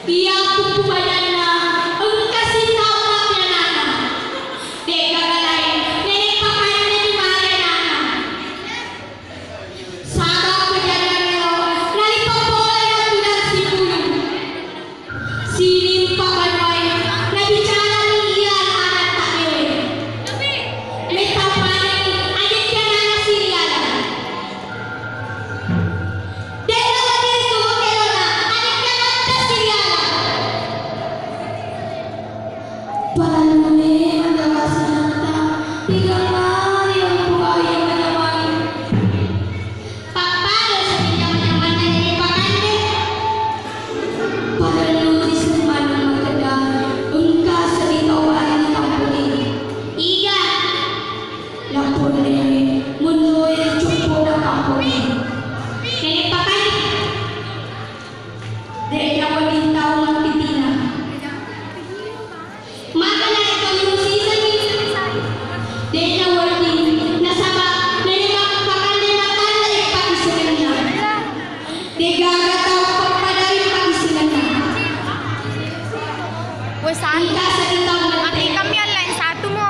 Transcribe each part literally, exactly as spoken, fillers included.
Iya puppu bajanna engka sitaung mappianana. De'gaga laing, Nenek Pakande male anana. Saba' pejagana ro nalipa pole na tudang sipulung. Sining pabbanuae nabicarani iya ana' taddewe. Mettampani aja' tianana siriala. De'na wadiri tuwo kelona, ade'na natta siriala. Parellue mandawa sinatta, tiga mari lampu awi manyamangi. Pappado seddi jama-jamanna Nenek Pakande. Parellu risemmaneng makkeda, engka seddi tau bali ri kampongnge. Iga? Lapponne monroe ri coppona kampongnge. Nenek Pakande. De'na wedding tau mappitinna. Maka narekko limu sisengngi, de'na wedding nasaba' Nenek Pakande matallei pakkisengenna. De'gaga tau pappadai pakkisengenna. Wes, anu, engka seddi tau mate. Mati kami online satu mo.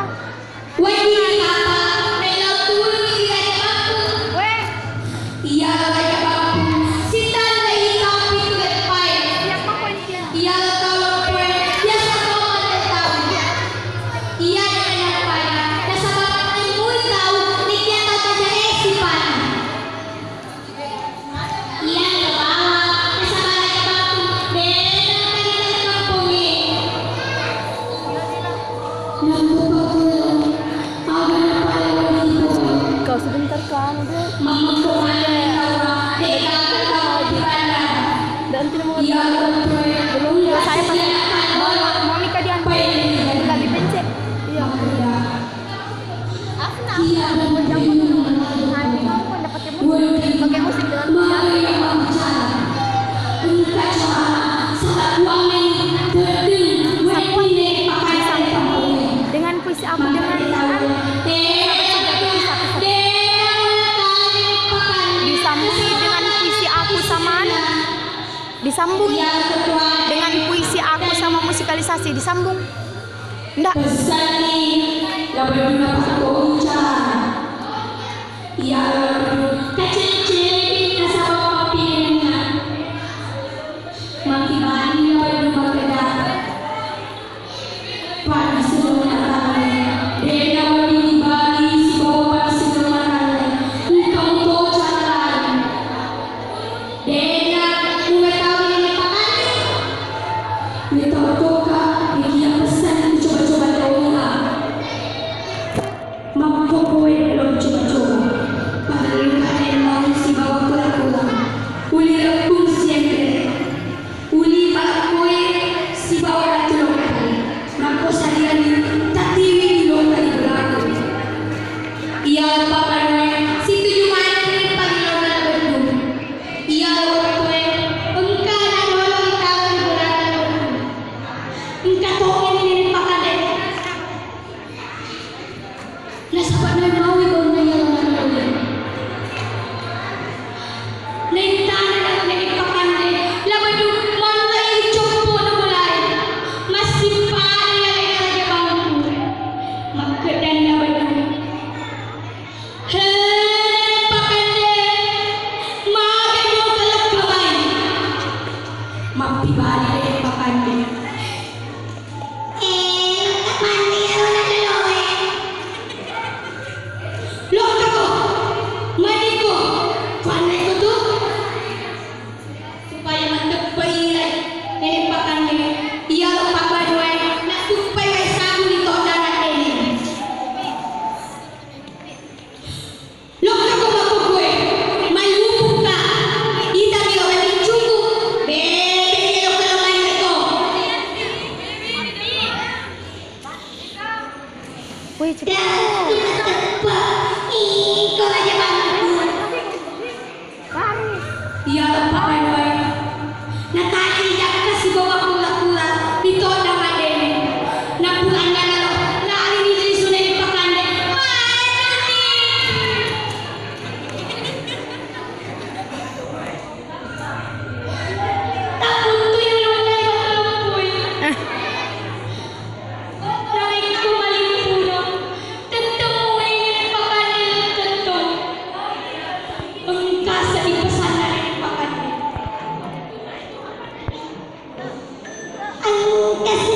Wedding apa? Melo tulungi ri Raja Bappu. Weh. Iya, Raja Bappu. Sitallei tau pitu leppae. Siapa kuncinya? Iya, tau leppae. Biasa tau mate tau. Iya, Raja Bappu. Nasaba' naimui tau, nekia tau tajae sipana. Iya, iya, Bawa. Nasaba' Raja Bappu, de' nakkeda ri kampongnge. Nakko pakkulo, aga napalewangi Bawa? Kau sebentar kan, udah. Mammekko manenni Bawa, de' gaga tau ri bandara. Dan tidak mau. Iya, belum selesai, pas mau, mau nikah dia. Udah dipencet. Iya. Pakai musik dengan, dengan puisi aku dengan, disambungi dengan puisi aku sama anu, disambung dengan puisi aku sama musikalisasi, disambung. Ndak. Pesanni, la beddu napakkonca. Iya, la beddu kacele-cele nasaba mappinenna. Makkibali la beddu makkeda. Paddisengeng matalle, de'na wedding dibali sibawa paddisengeng matalle. Engka muto cara lain. De'na mumetau Nenek Pakande. Metau toka, nekia pesan coba-coba tauwa. Makkokkoe lo coba-coba. Parellu kade lao sibawa kura-kura. Uli leppung siempre. Uli palakkoe sibawa ratu lokka. Makko sadiani tatiwi lokka di belaku. Iya papanoe situju manenni pallilona La Beddu. Iya wettue engka nalolo ri tau ri bolana La Beddu. Engka tongeng Nenek Pakande. Nasaba naimauwi baunna iya La Beddu. Naitana Nenek Pakande, La Beddu, monro'i ri coppo'na bolae. Massippani alena Raja Bappu. Makkeddani La Beddu, He, Pakande, magi mo talekka bai? Mappibali Pakande. Eh, magi iyaro naloloe? Lokkako, maniko, kuanneko tu. Supaya matteppe'i Nenek Pakande, iyaro pabbanuae nattuppai wae sabu ri toddang addene. Lokkako makkukue, mailupukka, itami lo wedding cuku, bebe lokka lo main to. Woi, cepet. Iko Raja Bappu. Iya, Pak Rai. Natani jakka sibawa kura-kura, ditodang addene. Napuranna naro, lari ri sune Pakande. Manenni. Taputtui ulunna ri batu Engka